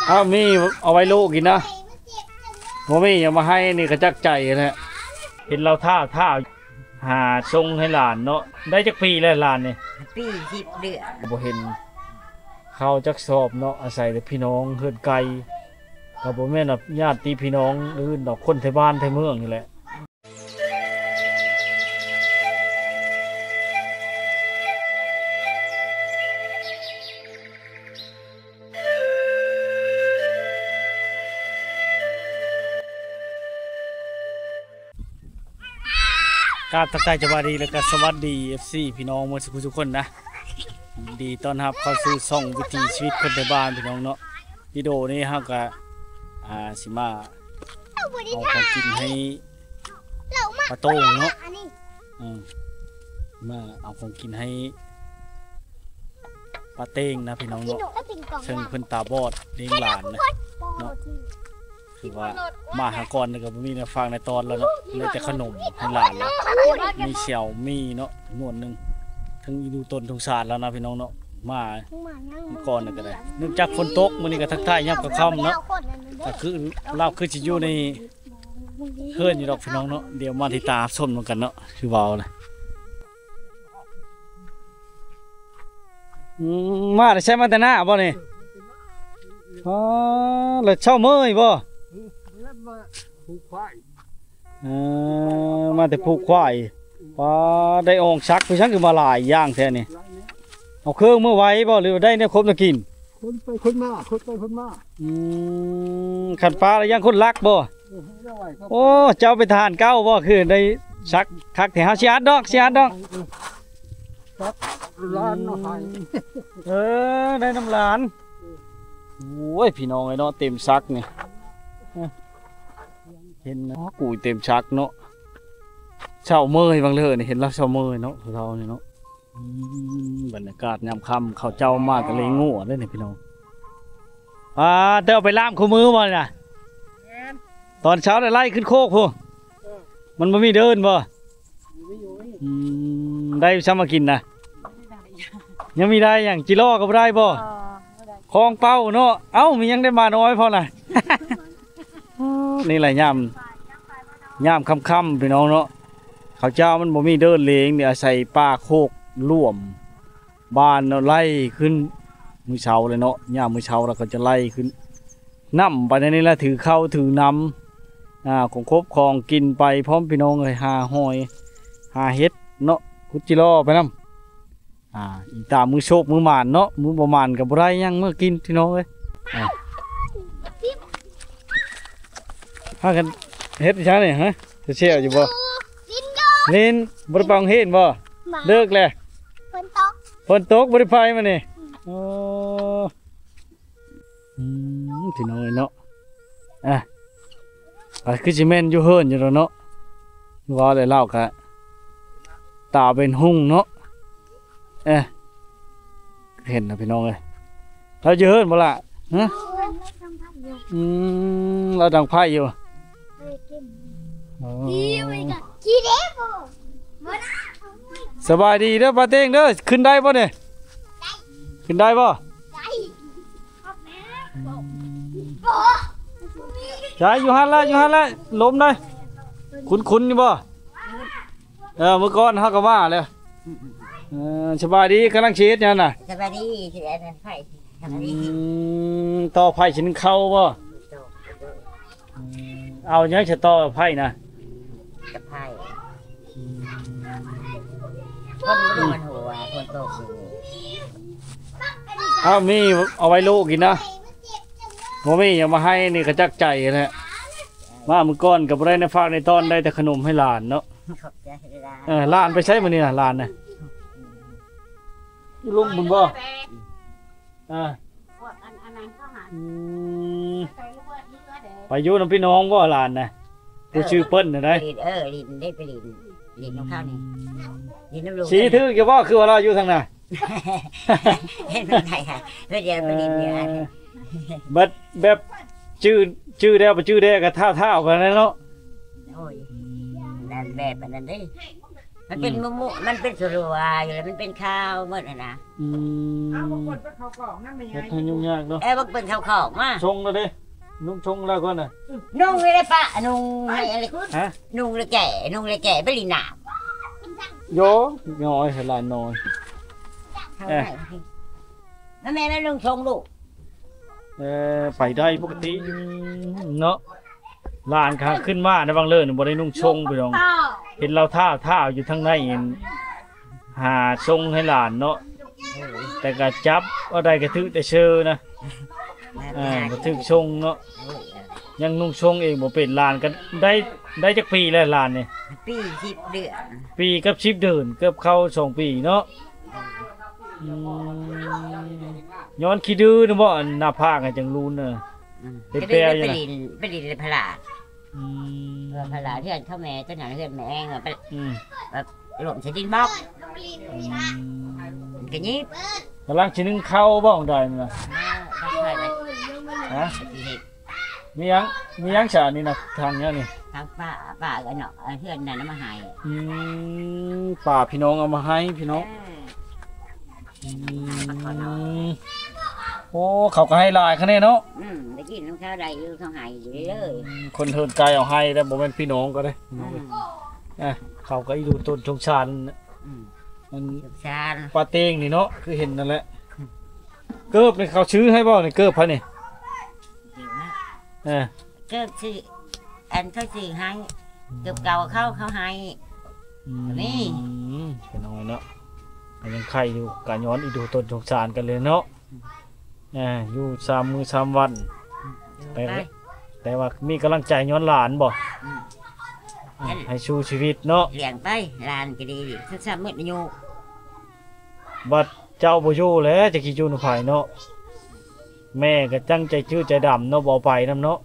ອ້າວ ມີເອົາໄວ້ລູກກິນນະ ບໍ່ມີຫຍັງມາໃຫ້ນີ້ ກະຈັກໃຈແຫຼະ. ເຫັນລາວຖ້າ ຖ້າຫາຊົງໃຫ້ຫຼານເນາະ. ໄດ້ຈັກປີແລ້ວຫຼານນີ້? ປີສິບເດືອນ. ບໍ່ເຫັນເຂົ້າຈັກຊອບເນາະ ອາໄສແຕ່ພີ່ນ້ອງເຮືອນໄກ ກະບໍ່ແມ່ນວ່າຍາດຕິພີ່ນ້ອງອື່ນດອກ ຄົນໄທບ້ານໄທເມືອງນີ້ແຫຼະ. ກາບທັກທາຍສະບາຍດີ ແລະກະສະຫວັດດີ ເອັຟຊີ ພີ່ນ້ອງໝົດທຸກຄົນນະ. ຍິນດີຕ້ອນຮັບເຂົ້າສູ່ຊ່ອງວິຖີຊີວິດຄົນໄທບ້ານ ພີ່ນ້ອງເນາະ. ວິດີໂອນີ້ເຮົາກະ ອ່າ ຊິມາເອົາຂອງກິນໃຫ້ ປາໂຕ່ງເນາະ ເອີ ມາເອົາຂອງກິນໃຫ້ປາເຕັງນະພີ່ນ້ອງເນາະ ເຊິ່ງເພິ່ນຕາບອດລ້ຽງຫຼານນະເນາະ. ຄືວ່າມາຫາກ່ອນນີ້ກະບໍ່ມີແນວຝາກແນວຕ້ອນແລ້ວເນາະ ໄດ້ແຕ່ຂະໜົມໃຫ້ຫຼານເນາະ ມີແຊວໝີ່ເນາະ ໜວນໜຶ່ງ ທັງອີດູຕົນສົງສານແລ້ວນະພີ່ນ້ອງເນາະ. ມາກ່ອນນີ້ກະໄດ້ ເນື່ອງຈາກຝົນຕົກ ມື້ນີ້ກະທັກທາຍຍາມຄ່ຳໆເນາະ ກະຄືລາວຄືຊິຢູ່ໃນ ເຮືອນຢູ່ດອກພີ່ນ້ອງເນາະ. ດຽວມາຕິດຕາມຊົມນຳກັນເນາະ ຄືເວົ້ານະ. ອືມ ມາແຕ່ໃສ? ມາແຕ່ນາບໍ່ນີ້? ອໍ ແລ້ວເຊົ້າເມີຍບໍ່? ເອີ ມາແຕ່ຜູກຄວາຍ. ປ້າ ໄດ້ອອງສັກ ຄືຫຍັງຄືມາຫຼາຍຢ່າງແທ້ນີ້? ເອົາເຄື່ອງເມືອໄວ້ບໍ່ ຫຼືວ່າໄດ້ແນວຄົບແນວກິນ? ຄົນໄປຄົນມາ ຄົນໄປຄົນມາ. ອືມ ຄັນປ້າແລ້ວຢ້ານຄົນລັກບໍ່? ໂອ້ ເຈົ້າເປັນທະຫານເກົ່າບໍ່ ຄືໄດ້ສັກຄັກແທ້? ເຮົາຊິອັດດອກ ຊິອັດດອກ. ສັກຫຼານເນາະ ໃຫ້ ເອີ ໄດ້ນຳຫຼານ. ໂອ້ຍ ພີ່ນ້ອງເອີຍເນາະ ເຕັມສັກນີ້ ເຫັນນະ ກູເຕັມສັກເນາະ. ເຊົ້າເມີຍບາງເລີນີ້ ເຫັນລາວເຊົ້າເມີຍເນາະ ລາວນີ້ເນາະ. ອືມ ບັນຍາກາດຍາມຄ່ຳ ເຂົາເຈົ້າມາກະເລີຍງົວເດ້ນີ້ພີ່ນ້ອງ. ອ່າ ແຕ່ເອົາໄປລ່າມຄູ່ມື້ບໍ່ນີ້ນະ? ແມ່ນ ຕອນເຊົ້າໄດ້ໄລ່ຂຶ້ນໂຄກພຸ້ນ. ເອີ ມັນບໍ່ມີເດີ່ນບໍ່? ບໍ່ມີ ບໍ່ມີ. ອືມ ໄດ້ຊຳມາກິນນະ? ຍັງມີໄດ້ຫຍັງ? ຈີລໍກໍບໍ່ໄດ້ບໍ່? ເອີ ບໍ່ໄດ້ ຄອງເປົ້າເນາະ. ເອົ້າ ມີຫຍັງໄດ້ໝານ້ອຍພໍນະ? ນີ້ແຫຼະຍາມ ຍາມຄ່ຳໆ ພີ່ນ້ອງເນາະ ເຂົາເຈົ້າມັນບໍ່ມີເດີ່ນເລີຍ ມີອາໄສປ່າໂຄກຫຼວມບ້ານເນາະ ໄລ່ຂຶ້ນມື້ເຊົ້າເລີຍເນາະ. ຍາມມື້ເຊົ້າລະເຂົາຈະໄລ່ຂຶ້ນນຳໄປໃນນີ້ລະ ຖືເຂົ້າຖືນ້ຳ ອ່າ ຂອງຄົບຂອງກິນໄປພ້ອມ ພີ່ນ້ອງເອີຍ. ຫາຫອຍ ຫາເຫັດເນາະ ຂຸດຈີລໍໄປນຳ. ອ່າ ອີງຕາມມື້ໂຊກມື້ໝານເນາະ ມື້ບໍ່ໝານກະບໍ່ໄດ້ຫຍັງເມືອກິນ ພີ່ນ້ອງເອີຍ. ອ່າ ພາກັນເຮັດຫຍັງນີ້ ຮະ? ແຊ່ວຢູ່ບໍ່? ຫຼິ້ນຢູ່ ຫຼິ້ນ. ບໍ່ໄດ້ໄປໂຮງຮຽນບໍ່? ບໍ່ ເລີກແລ້ວ ຝົນຕົກ ຝົນຕົກ ບໍ່ໄດ້ໄປມື້ນີ້. ອືມ ໂອ້ ອືມ ພີ່ນ້ອງເອີຍເນາະ. ອ່ະ ກໍຄືຊິແມ່ນຢູ່ເຮືອນຢູ່ແລ້ວເນາະ ເວົ້າແລ້ວລາວກະຕາເປັນຮຸ່ງເນາະ. ເອີ ເຫັນນະພີ່ນ້ອງເອີຍ. ລາວຢູ່ເຮືອນບໍ່ລະ? ຮະ? ອືມ ລາວດັງໄຟຢູ່. ອໍ ສະບາຍດີເດີປ້າເຕັງເດີ. ຂຶ້ນໄດ້ບໍ່ນີ້? ຂຶ້ນໄດ້ບໍ່? ໃຊ່ ຢູ່ຫັ້ນລະ ຢູ່ຫັ້ນລະ ລົມໄດ໋. ຄຸ້ນໆຢູ່ບໍ່? ເອີ ມື້ກ່ອນເຮົາກໍມາແລ້ວ. ເອີ ສະບາຍດີ ກຳລັງຊິເຮັດຫຍັງນະ? ສະບາຍດີ ຊິເຮັດໄຟ ອືມ ຕໍ່ໄຟຊິໜຶ້ງເຂົ້າບໍ່? ເອົາຫຍັງຊິຕໍ່ໄຟນະ? ກັບໄຟ ອືມ ຄົນບໍ່ຮູ້ມັນຫົວ ຄົນຕົກຢູ່. ອ້າວ ມີເອົາໄວ້ລູກກິນນະ ບໍ່ມີຫຍັງມາໃຫ້ນີ້ ກະຈັກໃຈແຫຼະ. ມາມື້ກ່ອນກໍບໍ່ໄດ້ແນວຝາກແນວຕ້ອນ ໄດ້ແຕ່ຂະໜົມໃຫ້ຫຼານເນາະ. ຂອບໃຈຫຼາຍ. ເອີ ຫຼານໄປໃສມື້ນີ້ນະ ຫຼານນະ? ຢູ່ລຸ່ມພຸ້ນບໍ່? ອ່າ ພວກອັນ ອັນນັ້ນເຂົາຫາ ອືມ ໄປຢູ່ນຳພີ່ນ້ອງບໍ່ຫຼານນະ? ຜູ້ຊື່ເປີ້ນນະໄດ໋. ເອີ ຫຼິ້ນ ເອີ ຫຼິ້ນເດ້ ໄປຫຼິ້ນ ຫຼິ້ນນຳເຂົານີ້ ຫຼິ້ນນຳລູກ. ສີຖືກຢູ່ບໍ່ ຄືວ່າລາວຢູ່ທາງໜ້າ? ເຫັນໄດ້ ເພິ່ນຢາກໄປຫຼິ້ນຢູ່ອັນ ເອີ ບັດແບບຈື່ ຈື່ແລ້ວບໍ່ຈື່ແດ່ກໍທ້າວໆກັນແຫຼະເນາະ. ໂອ້ຍ ນັ້ນແບບອັນນັ້ນເດ້. ມັນເປັນ ອືມ ມຸໆ ມັນເປັນສະຫຼວຍ ແລ້ວມັນເປັນຂາວໝົດຫັ້ນນະ. ອືມ ເຮັດໃຫ້ຫຍຸ້ງຍາກເນາະ. ເອີ ບັກເປັນເຂົ້າຂອງມາ ຊົງແລ້ວເດ້ ນຸ່ງຊົງແລ້ວກ່ອນນະ. ນຸ່ງເລີຍປະ ນຸ່ງໃຫ້ອັນນີ້ ຮະ? ນຸ່ງແລ້ວແກ່ ນຸ່ງແລ້ວແກ່ໄປຫຼິ້ນນ້ຳ. ໂຢ ນ້ອຍໃຫ້ຫຼານນ້ອຍ ເຂົ້າ ເອີ ໄດ້ ມາແມ່ມານຸ່ງຊົງລູກ. ເອີ ໄປໄດ້ປົກກະຕິເນາະ. ຫຼານຂ້າຂຶ້ນມາໃນວັງເລີນບໍ່ໄດ້ນຸ່ງຊົງພີ່ນ້ອງ ເຫັນລາວທ້າວໆຢູ່ທາງໃນ ຫາຊົງໃຫ້ຫຼານເນາະ. ໂອ້ຍ ແຕ່ກໍຈັບເອົາໄດ້ກໍຖືກແຕ່ເຊີນະ. ເອີ ບໍ່ຖືກຊົງເນາະ. ໂອ້ຍ ຍັງນຸ່ງຊົງເອງບໍ່ເປັນ. ຫຼານກໍໄດ້ ໄດ້ຈັກປີແລ້ວຫຼານນີ້? ປີສິບເດືອນ ປີກັບສິບເດືອນ ເກືອບເຂົ້າສອງປີເນາະ. ອືມ ຍ້ອນຂີ້ດື້ນະບໍ່ ອັນໜ້າຜາກຈັ່ງລູນນະ. ອືມ ເປັນແປວຢູ່ນະ ໄປຫຼິ້ນ ໄປຫຼິ້ນແລ້ວພະລາດ. ອືມ ເອີ ພະລາດ ເຮືອນເຂົາແມ່ຕົວນັ້ນ ເຮືອນແມ່ແອງ ແລ້ວໄປ ອືມ ແບບລົ້ມໃສ່ດິນບອກ. ອືມ ມັນກໍຍິບ ກຳລັງຊິໜຶ້ງເຂົ້າບໍ່ ຂອງໃດນະ? ເອີ ບໍ່ຄ່ອຍໄດ້ ຮະ? ຊິເຮັດ ມີຫຍັງ ມີຫຍັງຊະນີ້ນະ ທາງຫຍັງນີ້? ທາງປ້າ ປ້າເອີເນາະ ເຮືອນນັ້ນເອົາມາໃຫ້. ອືມ ປ້າພີ່ນ້ອງເອົາມາໃຫ້ພີ່ນ້ອງ. ເອີ ອືມ ໂອ້ ເຂົາກໍໃຫ້ຫຼາຍຂະແນນເນາະ. ອືມ ໄດ້ກິນຂອງເຂົາໄດ້ຢູ່ ເຂົາໃຫ້ຢູ່ເລີຍ. ອືມ ຄົນເທິນໄກເອົາໃຫ້ແລ້ວ ບໍ່ແມ່ນພີ່ນ້ອງກໍໄດ້. ອືມ ເອີ ເຂົາກໍອີດູຕົນສົງສານ. ອືມ ມັນ ສົງສານ ປາເຕັງນີ້ເນາະ ຄືເຫັນນັ້ນແຫຼະ. ອືມ ເກີບນີ້ເຂົາຊື້ໃຫ້ບໍ່ນີ້? ເກີບໃຜນີ້? ເອີ ເກີບຊື້ ອັນເຂົາຊື້ໃຫ້ ເກີບເກົ່າເຂົາ ເຂົາໃຫ້. ອືມ ກໍມີ ພີ່ນ້ອງເນາະ ກໍຍັງໄຄຢູ່ ກໍຍ້ອນອີດູຕົນສົງສານກັນເລີຍເນາະ. ອືມ ອ່າ ຢູ່ສາມມື້ສາມວັນ ອືມ ແຕ່ ແຕ່ວ່າມີກຳລັງໃຈຍ້ອນຫຼານບໍ່? ອືມ ອືມ ໃຫ້ສູ້ຊີວິດເນາະ ລ້ຽງໄປ ຫຼານກໍດີ ສາມມື້ອາຍຸ. ບັດເຈົ້າບໍ່ຢູ່ແລ້ວ ຈະຊິຢູ່ນຳໃຜເນາະ? ແມ່ກໍຈັ່ງໃຈຈື່ໃຈດຳເນາະ ບໍ່ເອົາໄປນຳເນາະ.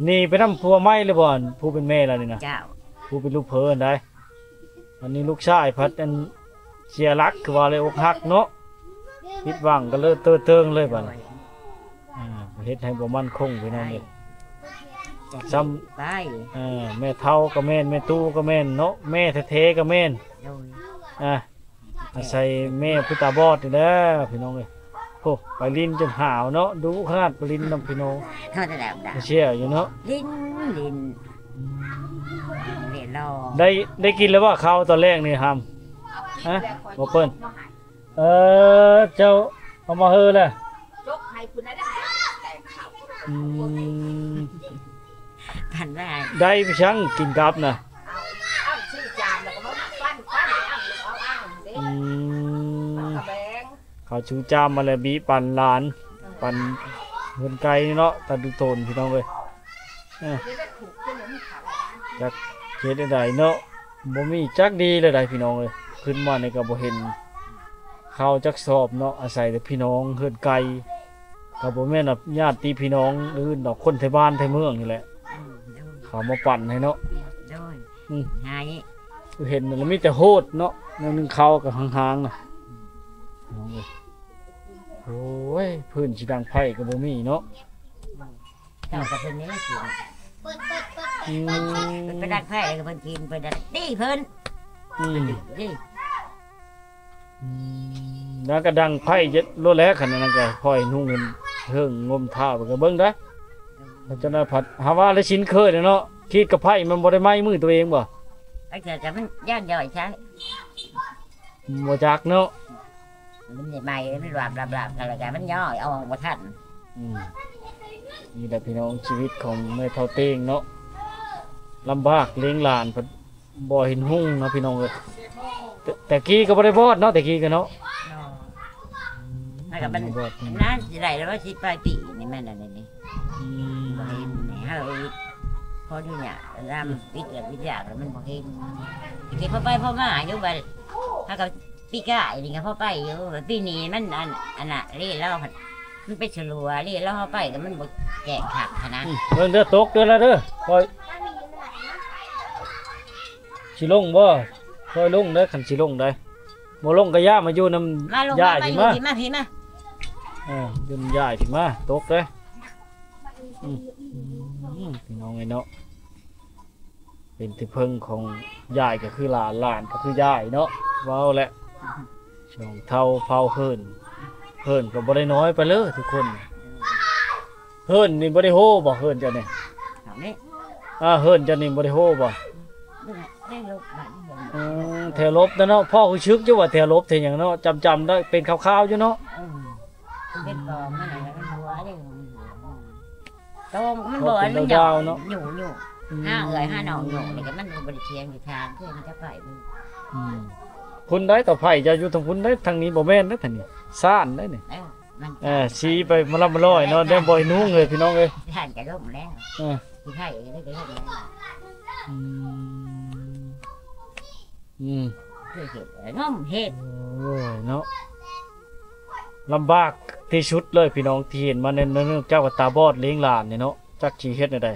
ໜີໄປນຳຜົວໃໝ່ເລີຍບໍ່ ອັນຜູ້ເປັນແມ່ລາວນີ້ນະ? ເຈົ້າ ຜູ້ເປັນລູກເຂີນໃດ໋. ອັນນີ້ລູກຊາຍພັດອັນເສຍຫຼັກ ຄືວ່າເລີຍ ອົກຫັກເນາະ ຜິດຫວັງກໍເລີຍເຕີເຕີງເລີຍບັດນີ້. ໂດຍ ອ່າ ເຮັດໃຫ້ບໍ່ໝັ້ນຄົງພີ່ນ້ອງເອີຍ. ໄປ ຊ້ຳ ໄປ ເອີ ແມ່ເຖົ້າກໍແມ່ນ ແມ່ຕູ້ກໍແມ່ນເນາະ ແມ່ແທ້ໆກໍແມ່ນ. ໂດຍ ອ່າ ອາໄສແມ່ຜູ້ຕາບອດນີ້ແຫຼະພີ່ນ້ອງເອີຍ. ໂອ້ ໄປຫຼິ້ນຈົນຫາວເນາະ ດຸຂະໜາດໄປຫຼິ້ນນຳພີ່ນ້ອງ. ເຮົາແຕ່ແລ້ວໄດ້ເຊຍຢູ່ເນາະ ຫຼິ້ນ ຫຼິ້ນ ຫຼິ້ນລອງ. ໄດ້ ໄດ້ກິນແລ້ວບໍ່ເຂົ້າຕອນແລງນີ້ຫຳ? ຮະ ບໍ່ເປີ້ນ? ເອີ ເຈົ້າເອົາມາເຮີແຫຼະ ຈົກໃຫ້ພຸ້ນນະ. ອືມ ພັນວ່າ ໄດ້ໄປຊັ່ງກິນກັບນະ. ເອົາ ເອົາຊື້ຈານແລ້ວກໍມາປັ້ນ ປັ້ນ ເອົາ ເອົາ ເອົາເດ້. ອືມ ເຂົາຊື້ຈາມມາແລ້ວບິປັນຫຼານ ເອີ ປັນເຮືອນໄກ່ເນາະ ຕາດຸໂຕນພີ່ນ້ອງເອີຍ. ເອີ ຈັກເຮັດແນວໃດເນາະ ບໍ່ມີຈັກດີແນວໃດພີ່ນ້ອງເອີຍ. ຂຶ້ນມານີ້ກໍບໍ່ເຫັນເຂົ້າຈັກສອບເນາະ ອາໄສແຕ່ພີ່ນ້ອງເຮືອນໄກ່ ກໍບໍ່ແມ່ນວ່າຍາດຕິພີ່ນ້ອງອື່ນດອກ ຄົນໄທບ້ານໄທເມືອງນີ້ແຫຼະ ອືມ ເຂົາມາປັນໃຫ້ເນາະ. ໂດຍ ອືມ ໃຫ້ ຄືເຫັນແລ້ວມີແຕ່ໂຫດເນາະ ແນວໜຶ່ງເຂົ້າກໍຫ່າງໆນະ. ໂອ້ຍ ພື້ນຊິດັງໄຟກໍບໍ່ມີເນາະ. ເຈົ້າກໍເພິ່ນນີ້ແຫຼະກິນ ອືມ ເພິ່ນໄປດັກໄຟແລ້ວກໍເພິ່ນກິນ ເພິ່ນດັກຕີເພິ່ນ. ອືມ ດີ ອືມ ແລ້ວກໍດັງໄຟເຢັດໂລດແລ້ວ ຄັນນັ້ນກໍຄ່ອຍນຸ່ງເຫິງງົມທ້າໄປກໍເບິ່ງໄດ້. ເຈົ້ານາຍພັດຫາວ່າແລ້ວຊິນເຄີຍເນາະ ຂີດກັບໄຟມັນບໍ່ໄດ້ໄໝ້ມືຕົວເອງບໍ່? ໄອ້ເຈົ້າ ແຕ່ມັນຢ້ານຍ່ອຍໃຊ້ ບໍ່ຈັກເນາະ ມັນຊິໄໝ້ ມັນລາບໆໆ ແລ້ວກໍມັນຍ່ອຍ ເອົາອອກບໍ່ທັນ. ອືມ ນີ້ແຫຼະພີ່ນ້ອງ ຊີວິດຂອງແມ່ເຖົ້າເຕັງເນາະ ລຳບາກລ້ຽງຫຼານ ບໍ່ເຫັນຮຸ່ງເນາະພີ່ນ້ອງເອີຍ. ແຕ່ ແຕ່ກີ້ກໍບໍ່ໄດ້ບອດເນາະ ແຕ່ກີ້ກໍເນາະ ເນາະ ແລ້ວກໍມັນ ບໍ່ໄດ້ບອດ ນານຊິໄດ້ແລ້ວ ສິບປາຍປີນີ້ແມ່ນອັນນີ້. ອືມ ບໍ່ເຫັນ ເຮົາອີກ ພໍຢູ່ຍາກ ຍາມ ອືມ ວິກວຽກວິກຢາກແລ້ວມັນບໍ່ເຫັນ. ແຕ່ກີ້ພໍໄປພໍມາຢູ່ ບັດເຮົາກໍປີກາຍນີ້ກໍພໍໄປຢູ່ ປີນີ້ມັນອັນ ອັນນ່າ ເລລາວ ມັນໄປສະຫຼວຍ ເລລາວ ເຮົາໄປກໍມັນບໍ່ແຈ້ງຄັກຫັ້ນນະ. ອືມ ເບິ່ງເດີ ຕົກເດີລະເດີ ຄ່ອຍ ຊິລົງບໍ່? ຄ່ອຍລົງເດີ ຄັນຊິລົງໄດ໋ ບໍ່ລົງກໍຢ່າມາຢູ່ນຳ ມາລົງ ຍາຍ ມາ ມາຢູ່ ມາ ມາ ເອີ ຢູ່ນຳຍາຍ ມາ ຕົກເດີ. ອືມ ອືມ ພີ່ນ້ອງເອີຍເນາະ ເປັນທີ່ເພິ່ງຂອງຍາຍກໍຄືຫຼານ ຫຼານກໍຄືຍາຍເນາະ. ເວົ້າແຫຼະ ຊ່ອງເຖົ້າເຜົ່າເຫີນ ເຫີນກໍບໍ່ໄດ້ນ້ອຍໄປເລີຍທຸກຄົນ. ເຫີນນີ້ບໍ່ໄດ້ໂຮບໍ່ ເຫີນເຈົ້ານີ້? ເຮົານີ້ ອ່າ ເຫີນເຈົ້ານີ້ບໍ່ໄດ້ໂຮບໍ່? ອືມ ແຖວຫຼົບນະເນາະ ພໍຮູ້ສຶກຢູ່ວ່າແຖວຫຼົບແຖວຫຍັງເນາະ ຈຳໆໄດ້ ເປັນຂາວໆຢູ່ເນາະ. ອືມ ເປັນກອງມັນນັ້ນແຫຼະ ມັນຫົວເດ້ ໂຕມັນບໍ່ ມັນຫຍໍ້ເນາະ ຫຍູ້ໆ ອືມ ຫາເອື້ອຍຫານ້ອງຫຍໍ້ນີ້ກໍມັນກໍບໍ່ໄດ້ຖຽງໄດ້ຖາງ ຄືມັນຈະໄປ. ອືມ ພຸ້ນໄດ໋ ເຕົາໄຟຈະຢູ່ທາງພຸ້ນໄດ໋ ທາງນີ້ບໍ່ແມ່ນເດ້ ທາງນີ້ຊານໄດ໋ນີ້. ເອີ ມັນ ເອີ ຊີ້ໄປມາລຳມາລອຍເນາະ ແນວບໍ່ເຫັນຮຸ່ງເລີຍພີ່ນ້ອງເອີຍ ຢ້ານຈະລົ້ມແລ້ວ. ເອີ ຊິໄທເລີຍກໍເຮັດແລ້ວ. ອືມ ອືມ ຄືເຮັດ ງົມເຮັດ ໂອ້ຍເນາະ ລຳບາກທີ່ສຸດເລີຍພີ່ນ້ອງ ທີ່ເຫັນມາໃນ ເນື່ອງຈາກວ່າຕາບອດລ້ຽງຫຼານນີ້ເນາະ ຈັກຊິເຮັດແນວໃດ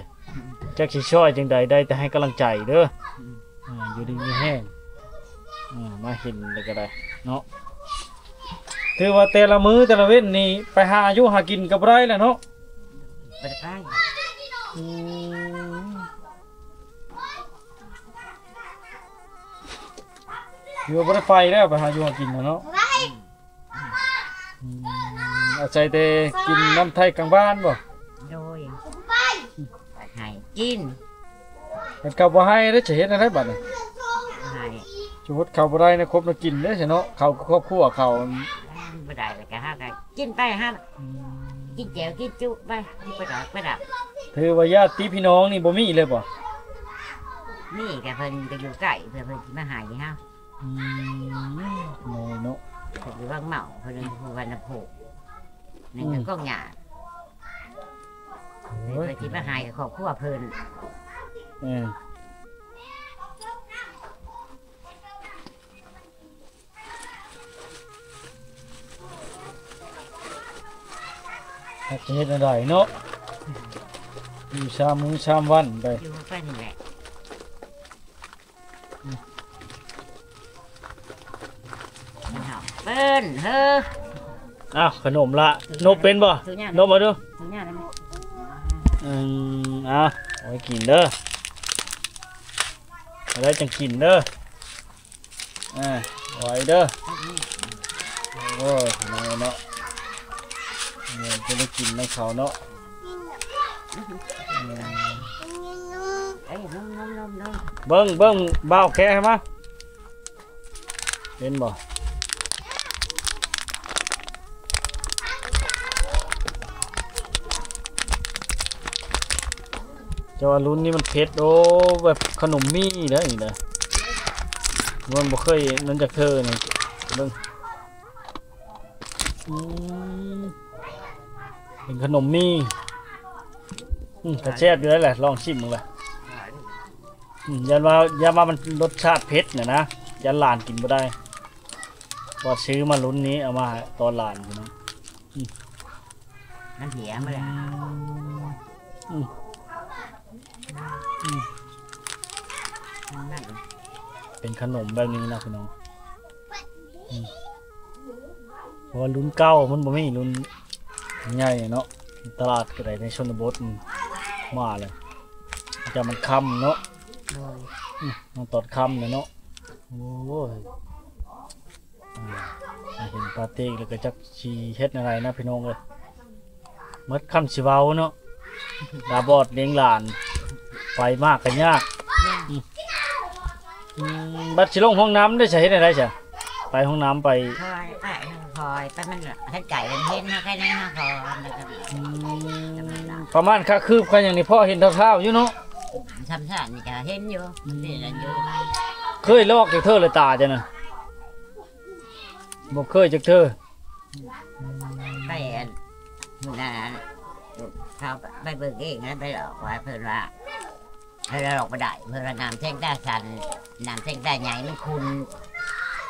ຈັກຊິຊ່ອຍຈັ່ງໃດ ໄດ້ແຕ່ໃຫ້ກຳລັງໃຈເດີ. ອືມ ອ່າ ຢູ່ດີມີແຮງ ອ່າ ມາເຫັນແລ້ວກໍໄດ້ເນາະ ຖືວ່າແຕ່ລະມື້ແຕ່ລະເວັນນີ້ໄປຫາຢູ່ຫາກິນກໍບໍ່ໄດ້ແລ້ວເນາະ. ບໍ່ໄດ້ໄປ ອືມ ຖືວ່າບໍ່ໄດ້ໄປແລ້ວ ໄປຫາຢູ່ຫາກິນນະເນາະ. ອືມ ອືມ ອາໄສແຕ່ກິນນຳໄທກາງບ້ານບໍ່? ໂດຍ ໄປໃຫ້ກິນ ຄັນເຂົາບໍ່ໃຫ້ເດ້ ຈະເຮັດແນວໃດບັດນີ້? ໃຫ້ ສົມມຸດເຂົາບໍ່ໄດ້ນະ ຄົບນະກິນເດ້ຊະເນາະ ເຂົາກໍຄອບຄົວເຂົາ ບໍ່ໄດ້ແລ້ວກໍຫາກໍກິນໄປຫາ ອືມ ກິນແຈ່ວກິນຈຸໄປ ບໍ່ໄດ້ໄປດອກ. ຖືວ່າຍາດຕິພີ່ນ້ອງນີ້ບໍ່ມີເລີຍບໍ່? ມີ ແຕ່ເພິ່ນກໍຢູ່ໃກ້ ເພື່ອເພິ່ນຊິມາໃຫ້ເຮົາ. ອືມ ໂອ້ຍເນາະ ເພິ່ນຢູ່ວັງເໝົາ ເພິ່ນຢູ່ວັນນະພູ ນັ້ນກໍ ອືມ ຂອງຍາ ໂອ້ຍ ເພິ່ນຊິມາໃຫ້ຄອບຄົວເພິ່ນ. ເອີ ຈັກຈະເຮັດແນວໃດເນາະ ຢູ່ສາມມື້ສາມວັນໄປ ຢູ່ໄປນີ້ແຫຼະ. ເອີ້ນເຮີ ອ້າວ ຂະໜົມລະ ນົບເປັນບໍ່? ນົບມາດູ. ອືມ ເອົາ ເອົາໄວ້ກິນເດີ ເອົາໄດ້ຈັ່ງກິນເດີ. ອ່າ ໄວ້ເດີ. ໂອ້ຍ ນ້ອຍເນາະ ເອີ ຈະໄດ້ກິນນຳເຂົາເນາະ. ອືມ ເບິ່ງ ເບິ່ງ ບ່າວແຄະໃຫ້ມາ ເຫັນບໍ່? ແຕ່ວ່າລຸ້ນນີ້ມັນເຜັດ ໂອ້ ແບບຂະໜົມໝີ່ເດ້ນີ້ນະ ມັນບໍ່ເຄີຍນັ້ນຈັກເທື່ອນີ້ ເບິ່ງ. ອືມ ເປັນຂະໜົມໝີ່ ອືມ ກໍແຊບຢູ່ແລ້ວແຫຼະ ລອງຊິມເບິ່ງລະ. ອືມ ຢ້ານວ່າ ຢ້ານວ່າມັນລົດຊາດເຜັດນະນະ ຢ້ານຫຼານກິນບໍ່ໄດ້ ວ່າຊື້ມາລຸ້ນນີ້ເອົາມາໃຫ້ຕອນຫຼານພີ່ນ້ອງ. ອືມ ມັນເຫຍມາແລ້ວ. ອືມ ອືມ ເປັນຂະໜົມແບບນີ້ນະພີ່ນ້ອງ. ອືມ ເພາະວ່າລຸ້ນເກົ່າມັນບໍ່ມີລຸ້ນໃຫຍ່ເນາະ ຕະຫຼາດກໍໄດ້ໃນຊົນນະບົດ ອືມ ມາແລ້ວ ຈະມັນຄ່ຳເນາະ. ໂດຍ ອືມ ມາຕອນຄ່ຳແລ້ວເນາະ. ໂອ້ຍ ອ່າ ເຫັນປາເຕັກແລ້ວກໍຈັກຊິເຮັດແນວໃດນະພີ່ນ້ອງເອີຍ ໝົດຄຳຊິເວົ້າເນາະ. ຕາບອດລ້ຽງຫຼານ ໄປມາກໍຍາກ. ອືມ ອືມ ບັດຊິລົງຫ້ອງນ້ຳໄດ້ຊະ ເຮັດແນວໃດຊະ? ໄປຫ້ອງນ້ຳໄປ ຄ່ອຍໄປ ຄ່ອຍໄປ ມັນທັນໃຈ ມັນເຫັນເຮົາ ໃຄແນ່ເຮົາ ພໍ ອືມ ປະມານຄາຄືບຄາຫຍັງນີ້ ພໍເຫັນທ້າວໆຢູ່ເນາະ. ຊ່ຳຊານນີ້ກໍເຫັນຢູ່ ອືມ ເຫັນຢູ່. ເຄີຍລອກຈັກເທື່ອລະຕາເຈົ້ານະ? ບໍ່ເຄີຍຈັກເທື່ອ. ໄປອັນ ມື້ນັ້ນ ເຂົາໄປເບິ່ງເອງ ແລ້ວໄປຫຼອກວ່າ ເພິ່ນວ່າ ເພິ່ນລອກບໍ່ໄດ້ ເພິ່ນວ່ານ້ຳແສງຕາສັນ ນ້ຳແສງຕາໃຫຍ່ມັນຂຸ່ນ.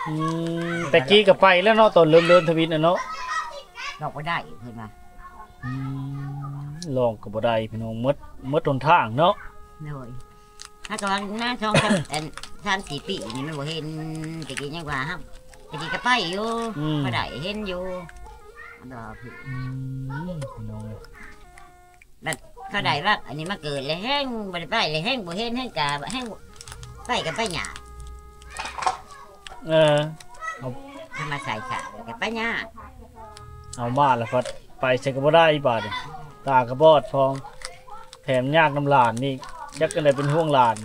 ອືມ ແຕ່ກີ້ກໍໄປແລ້ວເນາະ ຕອນເລີ່ມເດີນທະວິດນະເນາະ ລອກບໍ່ໄດ້ເພິ່ນວ່າ. ອືມ ລອກກໍບໍ່ໄດ້ພີ່ນ້ອງ ໝົດ ໝົດຫົນທາງເນາະ. ໂດຍ ຫາກະວ່ານາ ສອງສາມ ອັນ ສາມສີ່ປີນີ້ມັນບໍ່ເຫັນ ແຕ່ກີ້ຍັງວ່າເຮົາ ແຕ່ກີ້ກໍໄປຢູ່. ອືມ ບໍ່ໄດ້ເຫັນຢູ່ ອືມ ພີ່ນ້ອງເອີຍ ແບບ ເຂົາໄດ້ວ່າ ອັນນີ້ມາເກີດແລ້ວແຮງບໍ່ໄດ້ໄປ ແລ້ວແຮງບໍ່ເຫັນ ແຮງກະ ແຮງໄປກະໄປຍາກ. ເອີ ເອົາ ເພິ່ນມາໃສ່ສາກແລ້ວກະໄປຍາກ. ເອົາມາແລ້ວພັດໄປໃສກະບໍ່ໄດ້ບາດນີ້ ຕາກະບອດພ້ອມ ແຖມຍາກນຳຫຼານອີກ ຈັກຈັ່ງໃດເປັນຫ່ວງຫຼານ.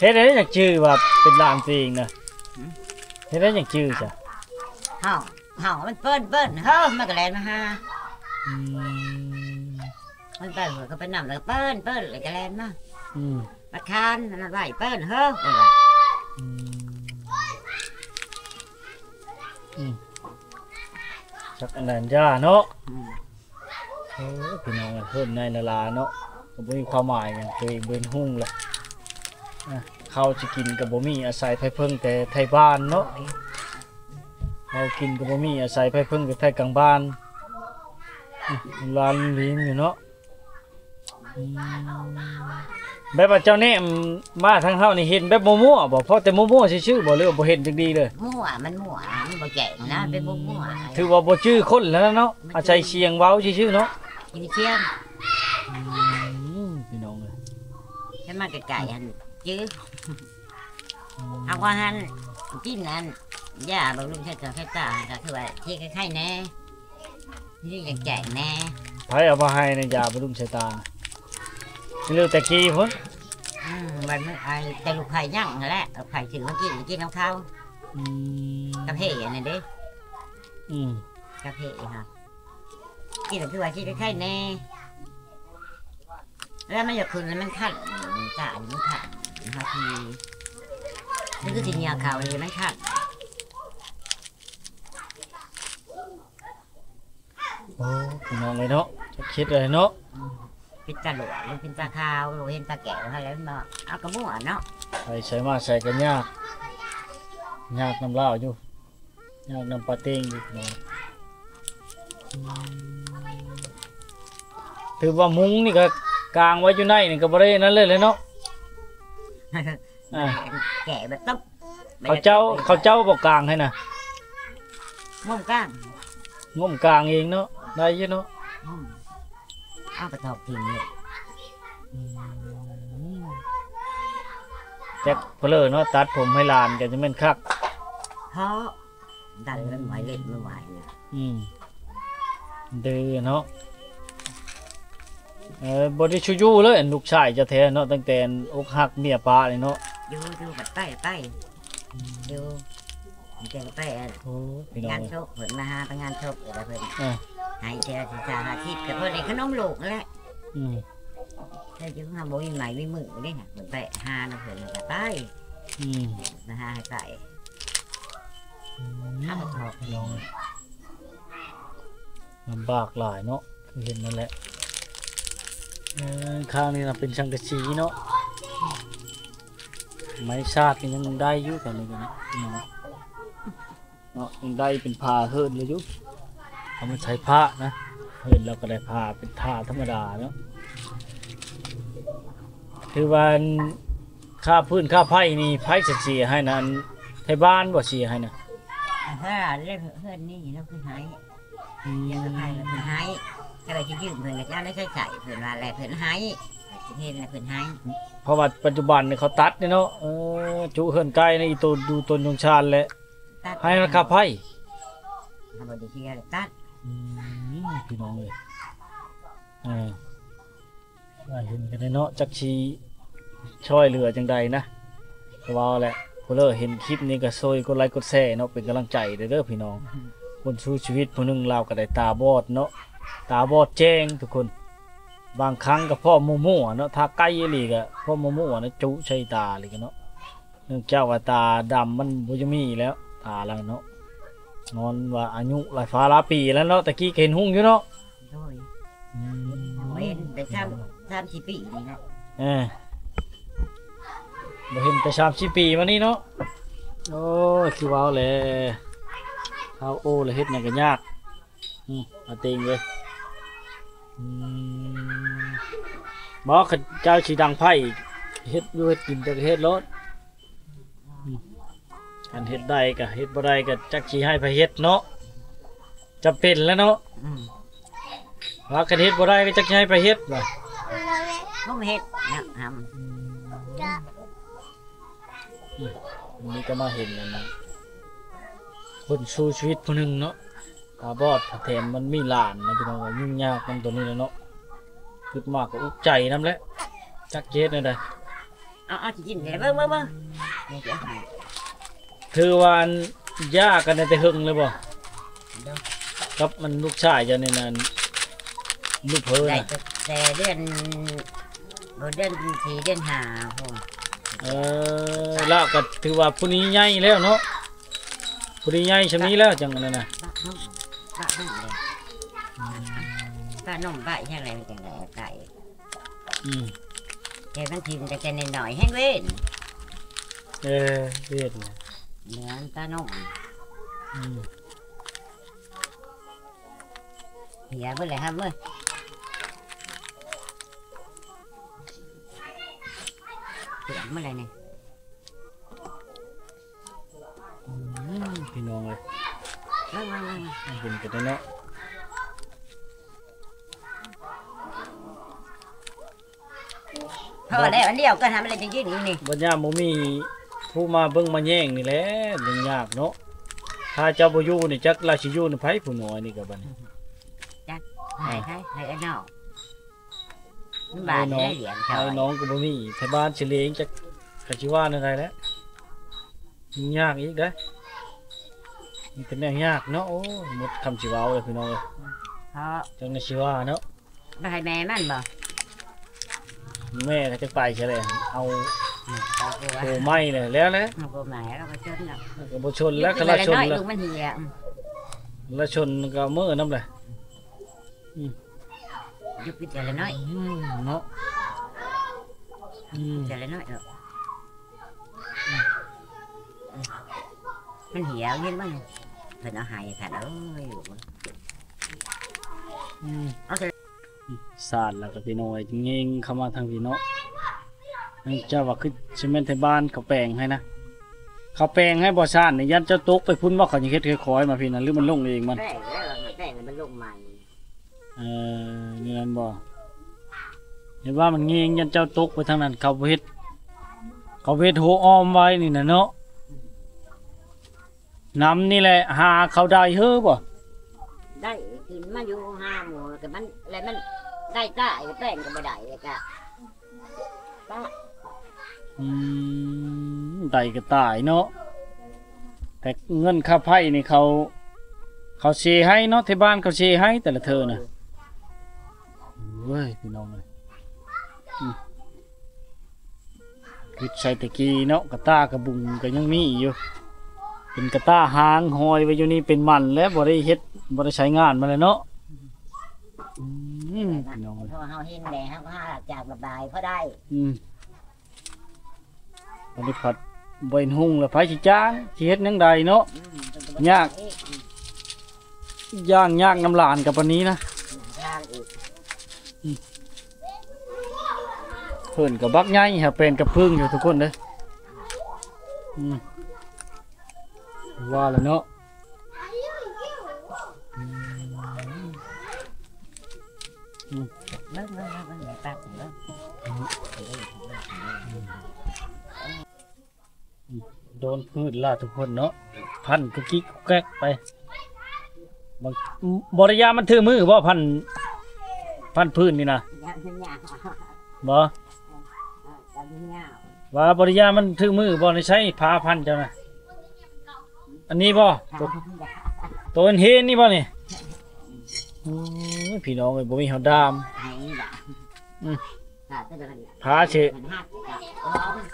ເຮັດໃດຈັ່ງຈື່ວ່າເປັນຫຼານຕົວເອງນະ? ຫືມ? ເຮັດໃດຈັ່ງຈື່ຊະ? ເຮົາ ເຮົາມັນເອີ້ນ ເອີ້ນ ເຮີ ມັນກະແລ່ນມາຫາ. ອືມ ມັນໄປຫົວກະໄປນຳ ແລ້ວກະເອີ້ນ ເອີ້ນ ແລ້ວກະແລ່ນມາ. ອືມ ບັກຄານນັ້ນໄວ້ ເອີ້ນ ເຮີ ເພິ່ນວ່າ. ອືມ ອືມ ຈັກອັນນັ້ນຢ່າເນາະ. ອືມ ໂອ້ ພີ່ນ້ອງເອີຍ ເອີ້ນໃຫຍ່ນາລາເນາະ ກະບໍ່ມີຄວາມໝາຍຫຍັງ ໂຕເອງບໍ່ເຫັນຮຸ່ງລະ. ອາ ເຂົ້າຊິກິນກະບໍ່ມີ ອາໄສໄພເພິ່ງແຕ່ໄທບ້ານເນາະ. ເຂົ້າກິນກະບໍ່ມີ ອາໄສໄພເພິ່ງແຕ່ໄທກາງບ້ານ. ອາ ຫຼານລີນຢູ່ເນາະ. ອືມ ແບບວ່າເຈົ້າແນມມາທາງເຮົານີ້ ເຫັນແບບມົວໆບໍ່? ພໍແຕ່ມົວໆຊື່ໆບໍ່ ຫຼືວ່າບໍ່ເຫັນຈັກດີເລີຍ? ມົວ ມັນມົວ ມັນບໍ່ແຈ້ງນະ ອືມ ເປັນມົວໆ. ຖືວ່າບໍ່ຈື່ຄົນແລ້ວເນາະ ອາໄສສຽງເວົ້າຊື່ໆເນາະ ຢູ່ສຽງ. ອືມ ພີ່ນ້ອງເອີຍ ຄັນມາໃກ້ໆຫັ້ນຈື່. ເອົາວ່າຫັ້ນ ກິນອັນ ຢາບຳລຸງສາຍຕາ ກະຄືວ່າຊິໄຄໆແດ່ ຊິຈັ່ງແຈ້ງແດ່. ໃຜເອົາມາໃຫ້ນະ ຢາບຳລຸງສາຍຕາ ແຕ່ກີ້ພຸ້ນ. ອືມ ບັດມື້ ໄອ້ ແຕ່ລູກໃຜຍັງຫັ້ນແຫຼະ ລູກໃຜຊື້ມາກິນ ກິນນຳເຂົາ. ອືມ ກາເຟອັນນັ້ນເດ້. ອືມ ກາເຟຫັ້ນ ກິນແລ້ວຄືວ່າຊິໄຄໆແດ່. ແລ້ວມັນຢາກຂຶ້ນ ແລ້ວມັນຄັນ ຕາມັນຄັນ ເຮົາຊິ ມັນຄືຊິເຫຍເຂົ້າເລີຍ ມັນຄັນ. ໂອ້ ພີ່ນ້ອງເອີຍເນາະ ຈັກເຮັດໃດເນາະ. ອືມ ເປັນຕາຫຼວງ ເປັນຕາຂາວ ເຫັນຕາແກ້ວຫັ້ນແຫຼະເນາະ. ເອົາກະມົວເນາະ ໄປໃສມາໃສກະຍາກ ຍາກນຳລາວຢູ່. ຍາກນຳປາເຕັງອີກເນາະ. ອືມ ຖືວ່າມຸງນີ້ກະກາງໄວ້ຢູ່ໃນນີ້ກະບໍ່ໄດ້ນັ້ນເລີຍເນາະ. ອ່າ ແກະແບບຕົບ ເຂົາເຈົ້າ ເຂົາເຈົ້າບໍ່ກາງໃຫ້ນະ? ງົມກາງ ງົມກາງເອງເນາະ ໄດ້ຢູ່ເນາະ. ອືມ ເອົາກະຖອກຖິ້ມເລີຍ. ອືມ ແຈັກເພີເນາະ ຕັດຜົມໃຫ້ຫຼານກະຈະແມ່ນຄັກ. ເພາະ ດັນມັນໄວ ເລັບມັນໄວນະ. ອືມ ດື້ເນາະ. ເອີ ບໍ່ໄດ້ຊຸຢູ່ເລີຍ ອັນລູກຊາຍເຈົ້າແທ້ເນາະ ຕັ້ງແຕ່ອັນອົກຫັກເມຍປະນີ້ເນາະ. ຢູ່ ຢູ່ ບັດໄປ ໄປ ອືມ ຢູ່ ແຕ່ໄປອັນ ໂອ້ ພີ່ນ້ອງ ງານສົບ ເພິ່ນມາຫາໄປງານສົບ ແລ້ວເພິ່ນ ເອີ ໃຫ້ເທື່ອຊິຊາວຫ້າສິບ ກະພໍໄດ້ຂະໜົມລູກຫັ້ນແຫຼະ. ອືມ ແຕ່ຢູ່ເຮົາບໍ່ມີໄມ້ມີມືເດ້ ເພິ່ນໄປຫານຳເພິ່ນກະໄປ. ອືມ ມາຫາໃຫ້ໄປ. ອືມ ເອົາຖອກພີ່ນ້ອງ ລຳບາກຫຼາຍເນາະ ຄືເຫັນນັ້ນແຫຼະ. ເອີ ຂ້າງນີ້ນະເປັນສັງກະສີເນາະ ໄມ້ຊາດນີ້ຍັງໄດ້ຢູ່ ຕອນນີ້ກະເນາະ ເນາະ ຍັງໄດ້ເປັນຜ້າເຫີນໄດ້ຢູ່. ເອົາມາໃສ່ຜ້ານະ ເຫີນລາວກະໄດ້ຜ້າເປັນຜ້າທຳມະດາເນາະ. ຄືວ່າ ອັນ ຄ່າຟືນຄ່າໄຟນີ້ ໃຜຊິເສຍໃຫ້ນະ? ອັນ ໄທບ້ານບໍ່ເສຍໃຫ້ນະ? ເຮືອນ ເຮືອນນີ້ລາວຄືໃຫ້. ອືມ ເຮືອນໃຜລາວຄືໃຫ້ ຖ້າວ່າຊິຢືມເພິ່ນກະຈະເອົາໄດ້ໃຊ້ຈ່າຍ ເພິ່ນວ່າແຫຼະ ເພິ່ນໃຫ້ ເຫັນແລ້ວເພິ່ນໃຫ້. ເພາະວ່າປັດຈຸບັນນີ້ເຂົາຕັດນີ້ເນາະ. ເອີ ຈຸເຮືອນໄກ່ໃນອີ່ໂຕ ດູຕົນສົງສານແຫຼະ ຕັດ ໃຫ້ລາຄາໄຟ ເຮົາບໍ່ໄດ້ເສຍ ຕັດ. ອືມ ພີ່ນ້ອງເອີຍ ເອີ ວ່າເຫັນກັນເນາະ ຈັກຊິຊ່ອຍເຫຼືອຈັ່ງໃດນະ. ກະວ່າແຫຼະ ຜູ້ເລີເຫັນຄລິບນີ້ກະຊ່ວຍກົດໄລກົດແຊເນາະ ເປັນກຳລັງໃຈເດີພີ່ນ້ອງ. ຄົນສູ້ຊີວິດຜູ້ໜຶ່ງລາວກະໄດ້ຕາບອດເນາະ ຕາບອດແຈ້ງທຸກຄົນ. ບາງຄັ້ງກະພໍ້ມົວໆເນາະ ຖ້າໃກ້ອີ່ຫຼີກະພໍ້ມົວໆນະ ຈຸໃສ່ຕາອີ່ຫຼີກະເນາະ. ເນື່ອງຈາກວ່າຕາດຳມັນບໍ່ຢາກມີແລ້ວ ຕາລາວເນາະ. ຍ້ອນວ່າອາຍຸຫຼາຍຟ້າຫຼາຍປີແລ້ວເນາະ ແຕ່ກີ້ກະເຫັນຮຸ່ງຢູ່ເນາະ. ໂດຍ ອືມ ເຫັນແຕ່ສາມ ສາມສີ່ປີນີ້ເນາະ. ເອີ ບໍ່ເຫັນແຕ່ສາມສີ່ປີມານີ້ເນາະ. ໂອ້ຍ ຄືເວົ້າແຫຼະ ເຮົາໂອ້ລະເຮັດຫຍັງກະຍາກ. ອືມ ປາເຕັງເອີຍ ອືມ ບໍ່ ຄັນເຈົ້າຊິດັງໄຟ ເຮັດຢູ່ເຮັດກິນ ເຈົ້າກະເຮັດໂລດ. ອືມ ຄັນເຮັດໄດ້ກະເຮັດ ບໍ່ໄດ້ກະຈັກຊິໃຫ້ໃຜເຮັດເນາະ ຈຳເປັນແຫຼະເນາະ. ອືມ ວ່າຄັນເຮັດບໍ່ໄດ້ກະຈັກຊິໃຫ້ໃຜເຮັດວ່າ. ບໍ່ເຮັດນະຫຳ. ອືມ ນີ້ກໍມາເຫັນອັນນັ້ນ ຄົນສູ້ຊີວິດຜູ້ໜຶ່ງເນາະ ຕາບອດ ແຖມມັນມີຫຼານນະພີ່ນ້ອງເອີຍ. ຫຍຸ້ງຍາກນຳຕົວນີ້ແຫຼະເນາະ ຄິດມາກໍອຸກໃຈນຳແຫຼະ ຈັກຊິເຮັດແນວໃດ. ເອົາ ເອົາຊິກິນແຫຼະ ເບິ່ງ ເບິ່ງ ເບິ່ງ ນີ້ຊິເອົາໃຫ້. ຖືວ່າອັນ ຢ່າກັນໄດ້ແຕ່ເຫິງເລີຍບໍ່? ໂດຍ ກັບມັນລູກຊາຍເຈົ້ານີ້ນະ ລູກເພີນະ ໄດ້ແຕ່ເດືອນ ບໍ່ ເດືອນສີ່ ເດືອນຫ້າພຸ້ນ. ເອີ ລາວກໍຖືວ່າຜູ້ນີ້ໃຫຍ່ແລ້ວເນາະ ຜູ້ນີ້ໃຫຍ່ຊ່ຳນີ້ແລ້ວ ຈັ່ງອັນນັ້ນນະ ປະນົມ ປະນົມເລີຍ ອືມ ປະນົມປະຫຍັງແລ້ວ ມັນຈັ່ງໄດ້ໄດ້. ອືມ ແຕ່ມັນຖິ້ມຕັ້ງແຕ່ນ້ອຍໆ ແຮງເວັນ. ເອີ ເວັນ ເໜືອນຕານົມ. ອືມ ເຫຍເບິດເລີຍຫຳເອີຍ ເສຍເບິດເລີຍນີ້. ອືມ ພີ່ນ້ອງເອີຍ ເບິ່ງ ເບິ່ງ ເບິ່ງ ເບິ່ງ ເຫັນກັນແລ້ວເນາະ. ພໍແລ້ວ ອັນດຽວກັນຫາ ມັນເລີຍຈັ່ງກິນອີກນີ້ ບັດຍາມບໍ່ມີຜູ້ມາເບິ່ງມາແຍງນີ້ແຫຼະ ຫຍຸ້ງຍາກເນາະ. ຖ້າເຈົ້າບໍ່ຢູ່ນີ້ ຈັກລາວຊິຢູ່ນຳໃຜ ຜູ້ນ້ອຍນີ້ກໍບັດນີ້ ຈັກໃຫ້ໃຜ ໃຫ້ເອື້ອຍນ້ອງ. ມັນບາດ ໃຫ້ນ້ອງ ໃຫ້ນ້ອງກໍບໍ່ມີ ໄທບ້ານຊິລ້ຽງ ຈັກ ກະຊິວ່າແນວໃດແຫຼະ ຫຍຸ້ງຍາກອີກເດ້ ມີແຕ່ແນວຍາກເນາະ. ໂອ້ ໝົດຄຳຊິເວົ້າເລີຍພີ່ນ້ອງເອີຍ ເພາະ ຈັ່ງໃດຊິວ່າເນາະ. ບໍ່ໃຫ້ແມ່ມັນບໍ່? ແມ່ກໍຈັກໄປໃສແຫຼະ ເອົາ ເອົາໂກໄມ້ແຫຼະ ແລ້ວແຫຼະ ເອົາໂກໄມ້ ແລ້ວກໍບໍ່ຊົນແລ້ວ ກໍບໍ່ຊົນແລ້ວ ຄັນລາວຊົນແລ້ວ ລູກມັນເຫຍ ລາວຊົນກໍເມືອນຳແຫຼະ. ອືມ ຢູ່ກິນເທື່ອລະໜ້ອຍ ອືມ ເນາະ ອືມ ເທື່ອລະໜ້ອຍເນາະ. ອືມ ມັນເຫຍ ເຫັນບໍ່ນີ້ ເພິ່ນເອົາໃຫ້ທ່ານເອີຍ. ອືມ ເອົາ ສາດແລ້ວກໍພີ່ນ້ອງເອີຍ ເງງເຂົ້າມາທາງພີ້ເນາະ. ເຈົ້າວ່າຄືຊິແມ່ນໄທບ້ານເຂົາແປງໃຫ້ນະ ເຂົາແປງໃຫ້ບໍ່ຊານນີ້ ຢ້ານເຈົ້າຕົກໄປພຸ້ນບໍ່ ເຂົາຍັງເຮັດຄ່ອຍໆມາພີ້ນະ ຫຼືມັນລົງເອງມັນ? ແປງແລ້ວ ແປງແລ້ວມັນລົງໃໝ່. ເອີ ນີ້ແມ່ນບໍ່? ເຫັນວ່າມັນເງງ ຢ້ານເຈົ້າຕົກໄປທາງນັ້ນ ເຂົາບໍ່ເຮັດ ເຂົາບໍ່ເຮັດໂຮອ້ອມໄວ້ນີ້ນະເນາະ. ນຳນີ້ແຫຼະ ຫາເຂົາໄດ້ເຮີບໍ່? ໄດ້ ຂຶ້ນມາຢູ່ຫາໝູ່ ແລ້ວກໍມັນ ແລ້ວມັນໄດ້ຕາຍ ແປ້ງກໍບໍ່ໄດ້ ແລ້ວກໍ ປະ ອືມ ໄດ້ກໍຕາຍເນາະ. ແຕ່ເງິນຄ່າໄຟນີ້ເຂົາ ເຂົາເຊໃຫ້ເນາະ ທີ່ບ້ານເຂົາເຊໃຫ້ແຕ່ລະເທື່ອນະ. ໂອ້ຍ ພີ່ນ້ອງເອີຍ ອືມ ຄິດໃສ່ແຕ່ກີ້ເນາະ ກະຕ່າກະບຸງກໍຍັງມີຢູ່ ເປັນກະຕ່າຮ້າງຫ້ອຍໄວ້ຢູ່ນີ້ ເປັນໝັ້ນແລ້ວ ບໍ່ໄດ້ເຮັດ ບໍ່ໄດ້ໃຊ້ງານມາແລ້ວເນາະ. ອືມ ພີ່ນ້ອງເອີຍ ເຮົາເຫັນແລ້ວ ເຮົາກໍຫາຈາກລະບາຍພໍໄດ້. ອືມ ອັນນີ້ພັດບໍ່ເຫັນຮຸ່ງແລ້ວ ໃຜຊິຈ້າງ ຊິເຮັດແນວໃດເນາະ? ອືມ ຍາກ ຢ່າງຍາກນຳຫຼານກັບປານນີ້ນະ. ອືມ ເພິ່ນກໍບັກໃຫຍ່ຫາແປນກັບເພິ່ງຢູ່ທຸກຄົນເດີ. ອືມ ວ່າແລ້ວເນາະ. ອືມ ອືມ ເບິ່ງ ເບິ່ງ ເບິ່ງ ເບິ່ງ ແມ່ປັກເບິ່ງ. ອືມ ໂດນພືດລະທຸກຄົນເນາະ ພັນກຸກກິກກຸກແກັກໄປ. ບາງ ບໍ່ໄດ້ຢ້ານມັນຖືມືບໍ່ ພັນ ພັນພືດນີ້ນະ? ຢ້ານມັນຍາວ ບໍ່? ເອີ ຢ້ານມັນຍາວ. ວ່າບໍ່ໄດ້ຢ້ານມັນຖືມືບໍ່ ໃນໃຊ້ຜ້າພັນເຈົ້ານະ? ອັນນີ້ບໍ່? ໂຕ ໂຕເຫັນນີ້ບໍ່ນີ້? ໂອ້ຍ ພີ່ນ້ອງເອີຍ ບໍ່ມີເຮົາດາມ. ອືມ ຜ້າເສຍ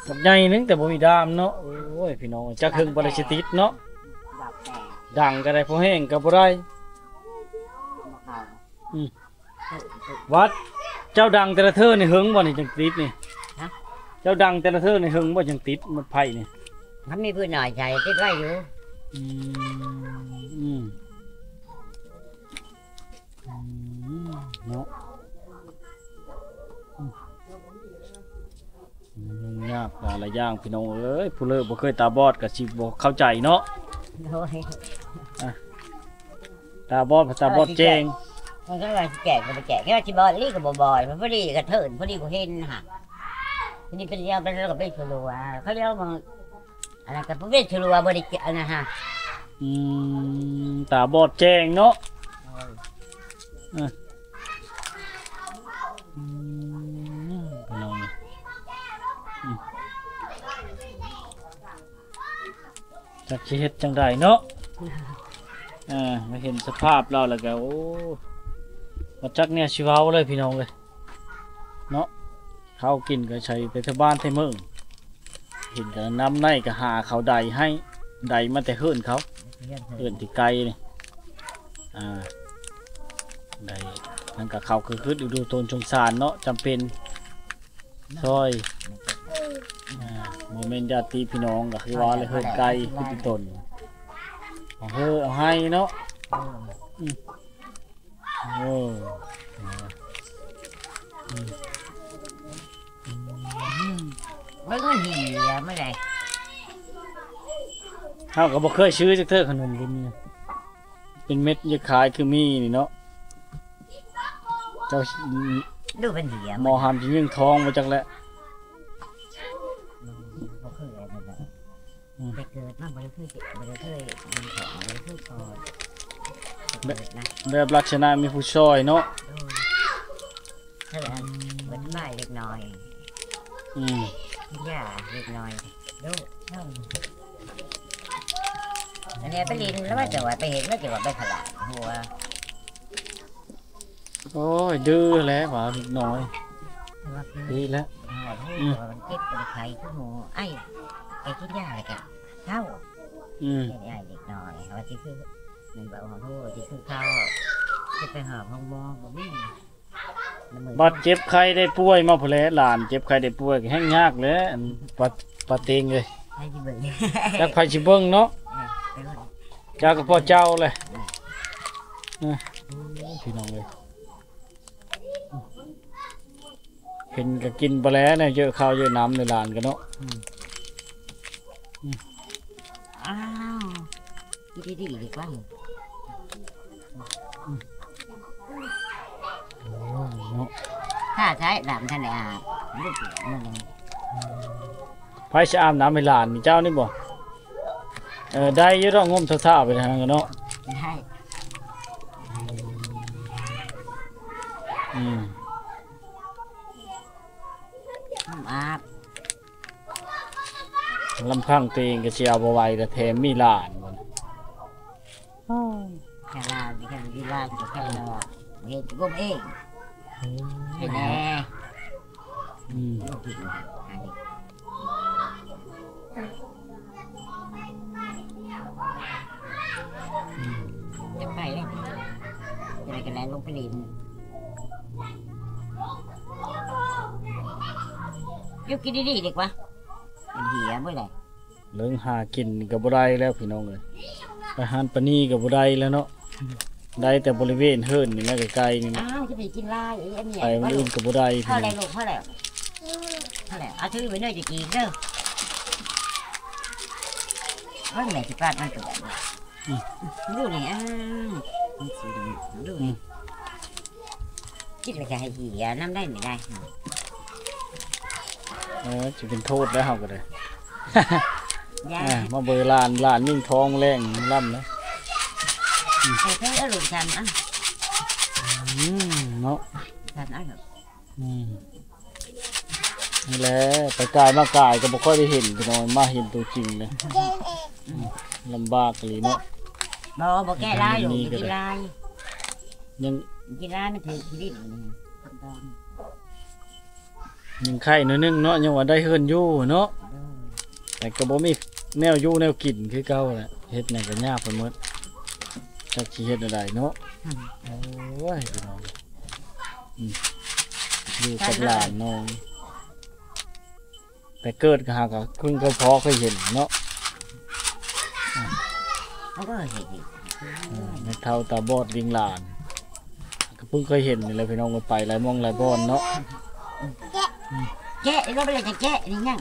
ບັກໃຫຍ່ໜຶ່ງ ແຕ່ບໍ່ມີດາມເນາະ. ໂອ້ຍ ພີ່ນ້ອງ ຈັກເຖິງປານໃດຊິຕິດເນາະ. ດັງກໍໄດ້ ພໍແຫ້ງກໍບໍ່ໄດ້. ອືມ ວັດ ເຈົ້າດັງແຕ່ລະເທື່ອນີ້ເຫິງບໍ່ນີ້ຈັ່ງຕິດນີ້? ຮະ? ເຈົ້າດັງແຕ່ລະເທື່ອນີ້ເຫິງບໍ່ຈັ່ງຕິດໝົດໄຟນີ້? ມັນມີພື້ນໜ້ອຍໃຈຕິດໄວ້ຢູ່. ອືມ ອືມ ອືມ ເນາະ ອືມ ຫຍຸ້ງຍາກຫຼາຍໆຢ່າງ ພີ່ນ້ອງເອີຍ ຜູ້ເລີກບໍ່ເຄີຍຕາບອດກໍຊິບໍ່ເຂົ້າໃຈເນາະ. ໂດຍ ອ່ະ ຕາບອດ ຕາບອດແຈ້ງ. ມັນກໍວ່າຊິແກະກໍບໍ່ແກະ ແຄ່ວ່າຊິບອດອີ່ຫຼີກໍບໍ່ບອດ ພໍດີກະເທີນ ພໍດີບໍ່ເຫັນຫັ້ນ ພໍດີເປັນລຽວໄປແລ້ວກໍເປັນຊະລົວ ເຂົາລຽວມາ ອັນນັ້ນກໍບໍ່ເປັນຊະລົວ ບໍ່ໄດ້ແກະ ອັນນັ້ນຫັ້ນ ອືມ ຕາບອດແຈ້ງເນາະ ໂດຍ ເອີ ອືມ ພີ່ນ້ອງ ອືມ ຈັກຊິເຮັດຈັ່ງໃດເນາະ ເອີ ມາເຫັນສະພາບລາວແລ້ວກໍ ໂອ້ ບໍ່ຈັກແນວຊິເວົ້າເລີຍພີ່ນ້ອງເອີຍເນາະ ເຂົ້າກິນກໍໃສ່ແຕ່ແຖວບ້ານແຖວເມືອງ ເຫັນກໍນຳໃນກໍຫາເຂົາໄດໃຫ້ ໄດມາແຕ່ເຮືອນເຂົາ ເຮືອນທີ່ໄກນີ້ ອ່າ ໄດ້ ມັນກໍເຂົ້າຄືຄືດູຕົນສົງສານເນາະ ຈຳເປັນ ຊ່ອຍ ອ່າ ບໍ່ແມ່ນຍາດຕິພີ່ນ້ອງ ກໍຄືວ່າເລີຍເຮືອນໄກຄືຕິຕົນ ເອົາເຮີເອົາໄຮເນາະ ອືມ ໂອ້ ອືມ ເບິ່ງມັນເຫຍມາໄດ ເຮົາກໍບໍ່ເຄີຍຊື້ຈັກເທື່ອຂະໜົມລຸ້ນນີ້ ເປັນເມັດຢາກຂາຍຄືມີນີ້ເນາະ ເຈົ້າ ດູເພິ່ນເຫຍ ໝໍຫ້າມຊິຍິງທອງບໍ່ຈັກແຫຼະ ອືມ ບໍ່ເຄີຍອັນນັ້ນແຫຼະ ອືມ ແຕ່ເກີດມາບໍ່ໄດ້ເຄີຍ ບໍ່ໄດ້ເຄີຍມີຂອງ ບໍ່ໄດ້ເຄີຍກອດ ແບບ ເກີດນະ ແບບລັກສະນະມີຜູ້ຊ່ອຍເນາະ ໂດຍ ເອີ ອັນ ອືມ ເບິດໄມ້ເລັກນ້ອຍ ອືມ ກິນຢາເລັກນ້ອຍ ໂດຍ ອັນນີ້ໄປຫຼິ້ນແລ້ວວ່າຈະວ່າໄປເຫັນ ແລ້ວຈະວ່າໄປຂະຫຼາດຫົວ ໂອ້ຍ ດື້ແຫຼະວ່າເດັກນ້ອຍ ແຕ່ວ່າຄື ດີແລ້ວ ຮອດຮູ້ ອືມ ວ່າມັນເຈັບ ມັນໄຂ້ຄືໝູ ໄອ້ ໄປກິນຢາແລ້ວກະເຊົາ ອືມ ເປັນໄອ້ເດັກນ້ອຍ ວ່າຊິຄື ມັນເວົ້າຮອດຮູ້ ຊິຄືເຂົາ ຊິໄປຫາໂຮງໝໍບໍ່ມີ ບາດເຈັບໄຂ້ໄດ້ປ່ວຍມາພຸ້ນແຫຼະ ຫຼານເຈັບໄຂ້ໄດ້ປ່ວຍກໍແຮ່ງຍາກແຫຼະ ອັນ ປາ ປາເຕັງເອີຍ ໃຜຊິເບິ່ງ ຈັກໃຜຊິເບິ່ງເນາະ ເອີ ໄປໂລດ ຈັກກໍພໍ່ເຈົ້າແຫຼະ ອືມ ເອີ ໂອ້ຍ ພີ່ນ້ອງເອີຍ ເຫັນກໍກິນໄປແລ້ວເນາະ ເຢີເຂົ້າເຢີນ້ຳໃນຫຼານກໍເນາະ ອືມ ອືມ ອ້າວ ກິນດີໆດີກວ່າ ອືມ ໂອ້ຍ ເນາະ ຖ້າໃຊ້ນ້ຳທັນໄດ້ອາບ ລູກມື້ນີ້ ໃຜຊິອາບນ້ຳໃຫ້ຫຼານນີ້ ເຈົ້ານີ້ບໍ່? ເອີ ໄດ້ຢູ່ດອກ ງົມທ້າວໆໄປທາງນັ້ນເນາະ ໄດ້ ອືມ ນ້ຳອາບ ລຳພັງຕົວເອງກໍຊິເອົາບໍ່ໄຫວ ແລ້ວແຖມມີຫຼານ ໂອ້ຍ ແຄ່ລາວນີ້ ແຄ່ລາວກໍແຄ່ລາວ ເຮັດກໍເອງ ອືມ ເຮັດແດ່ ອືມ ກິນ ອືມ ຈະໄປແລ້ວ ຈະໄດ້ກະແລ່ນລົງໄປຫຼິ້ນ ຢູ່ກິນດີໆດີກວ່າ ມັນເຫຍເບິດແລ້ວ ເລິງຫາກິນກໍບໍ່ໄດ້ແລ້ວພີ່ນ້ອງເອີຍ ໄປຮ້ານປານີກໍບໍ່ໄດ້ແລ້ວເນາະ ໄດ້ແຕ່ບໍລິເວນເຮືອນນີ້ແຫຼະ ໃກ້ໆນີ້ແຫຼະ ອ້າວ ຈະໄປກິນຫຼາຍ ອັນນີ້ ໄປມື້ອື່ນກໍບໍ່ໄດ້ ພໍແລ້ວລູກ ພໍແລ້ວ ພໍແລ້ວ ເອົາຖືໄວ້ເດີ ຈະກິນເດີ ເບິ່ງແມ່ຊິປາດມັນຕົວ ອືມ ດູນີ້ ອ້າວ ມັນຊິ ດູນີ້ ອືມ ກິນແລ້ວກໍໃຫ້ເຫຍນຳໄດ້ ໄດ້ ເອີ ຊິເປັນໂທດແລ້ວເຮົາກໍໄດ້ ຢ່າ ເອີ ມາເບິ່ງຫຼານ ຫຼານຍິງທອງແລງລຳນະ ອືມ ໃຫ້ເພິ່ນເອົາລູກສັນ ອ່ະ ອືມ ເນາະ ສັນ ອ່ະ ອືມ ນີ້ແຫຼະ ໄປກາຍມາກາຍກໍບໍ່ຄ່ອຍໄດ້ເຫັນ ພີ່ນ້ອງ ມາເຫັນຕົວຈິງເລີຍ ອືມ ລຳບາກອີ່ຫຼີເນາະ ບໍ່ ບໍ່ແກະລາຍ ຍັງ ກິນລາຍ ຍັງ ກິນລາຍ ມັນຖືກຊີວິດ ຍັງໄຄໜ້ອຍໜຶ່ງເນາະ ຍັງວ່າໄດ້ເຮືອນຢູ່ເນາະ ໂດຍ ແຕ່ກໍບໍ່ມີແນວຢູ່ແນວກິນຄືເກົ່າແຫຼະ ເຮັດຫຍັງກໍຍາກໄປໝົດ ຈັກຊິເຮັດແນວໃດເນາະ ອືມ ໂອ້ຍ ພີ່ນ້ອງ ອືມ ຢູ່ກັບຫຼານນ້ອຍ ແຕ່ເກີດກໍຫາກໍເພິ່ງເຄີຍພໍເຄີຍເຫັນເນາະ ເອີ ແມ່ເຖົ້າຕາບອດລີງຫຼານ ກໍເພິ່ງເຄີຍເຫັນນີ້ແຫຼະ ພີ່ນ້ອງເອີຍ ໄປຫຼາຍໝ່ອງຫຼາຍບ່ອນເນາະ ແກະ ແກະ ລະໄປເລີຍ ແກະ ນີ້ຍັງ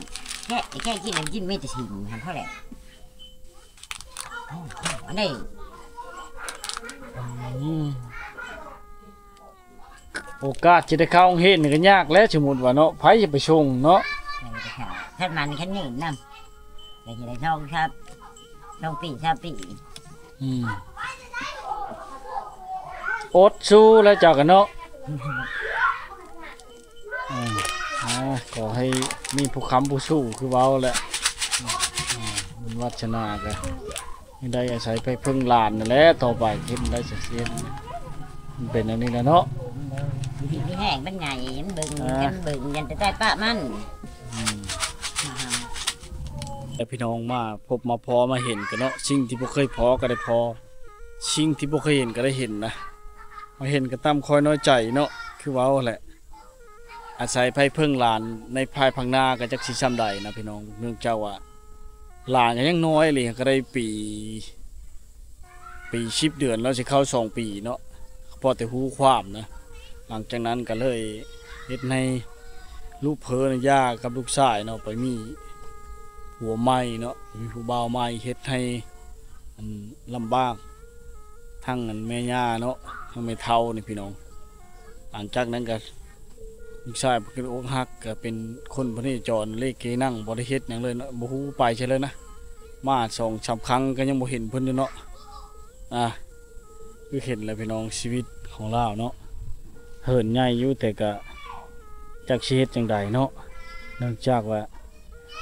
ແກະ ແກະກິນ ກິນມີແຕ່ຖິ້ມຫັ້ນ ພໍແລ້ວ ອັນນີ້ ອືມ ໂອກາດຊິໄດ້ເຂົ້າໂຮງຮຽນນີ້ກໍຍາກແລ້ວ ສົມມຸດວ່າເນາະ ໃຜຈະໄປສົ່ງເນາະ. ໃຜຈະໄປສົ່ງ? ຄັນມັນຄັນຍືນນຳ ກໍຊິໄດ້ສອງຊາວ ສອງປີ ຊາວປີ. ອືມ ອົດສູ້ແລ້ວເຈົ້າກໍເນາະ. ອືມ ອ່າ ຂໍໃຫ້ມີຜູ້ຄ້ຳຜູ້ສູ້ຄືເວົ້າແຫຼະ. ອືມ ບຸນວາດສະໜາກໍ ໄດ້ອາໄສໄປເພິ່ງຫຼານນັ້ນແຫຼະ ຕໍ່ໄປເຮັດໄດ້ສະເສດ ມັນເປັນອັນນີ້ແຫຼະເນາະ. ຢູ່ດີມີແຮງ ມັນໃຫຍ່ ມັນເບິ່ງ ອ່າ ກັນເບິ່ງ ຢ້ານແຕ່ຕາຍປະມັນ. ອືມ ອ່າ ແຕ່ພີ່ນ້ອງມາພົບມາພໍ້ມາເຫັນກັນເນາະ ສິ່ງທີ່ບໍ່ເຄີຍພໍ້ກໍໄດ້ພໍ້ ສິ່ງທີ່ບໍ່ເຄີຍເຫັນກໍໄດ້ເຫັນນະ ມາເຫັນກໍຕ່ຳຄ່ອຍນ້ອຍໃຈເນາະ ຄືເວົ້າແຫຼະ. ອາໄສໄພເພິ່ງຫຼານໃນພາຍພາກໜ້າກໍຈັກຊິຊ່ຳໃດນະພີ່ນ້ອງ ເນື່ອງຈາກວ່າຫຼານກໍຍັງນ້ອຍອີ່ຫຼີ ກໍໄດ້ປີ ປີສິບເດືອນແລ້ວ ຊິເຂົ້າສອງປີເນາະ ພໍແຕ່ຮູ້ຄວາມນະ. ຫຼັງຈາກນັ້ນກໍເລີຍເຮັດໃຫ້ລູກເພີນະ ຢ່າກັບລູກຊາຍເນາະ ໄປມີຜົວໃໝ່ເນາະ ໄປມີຜູ້ບ່າວໃໝ່ ເຮັດໃຫ້ ອັນ ລຳບາກທັງ ອັນ ແມ່ຍ່າເນາະ ທັງແມ່ເຖົ້ານີ້ພີ່ນ້ອງ. ຫຼັງຈາກນັ້ນກໍລູກຊາຍເພິ່ນກໍອົກຫັກ ກໍເປັນຄົນພະເນຈອນ ເລເກນັງ ບໍ່ໄດ້ເຮັດຫຍັງເລີຍເນາະ ບໍ່ຮູ້ໄປໃສເລີຍນະ. ມາສອງສາມຄັ້ງກໍຍັງບໍ່ເຫັນເພິ່ນຢູ່ເນາະ. ອ່າ ຄືເຫັນແລ້ວພີ່ນ້ອງ ຊີວິດຂອງລາວເນາະ ເຫີນໃຫຍ່ຢູ່ ແຕ່ກໍຈັກຊິເຮັດຈັ່ງໃດເນາະ ເນື່ອງຈາກວ່າ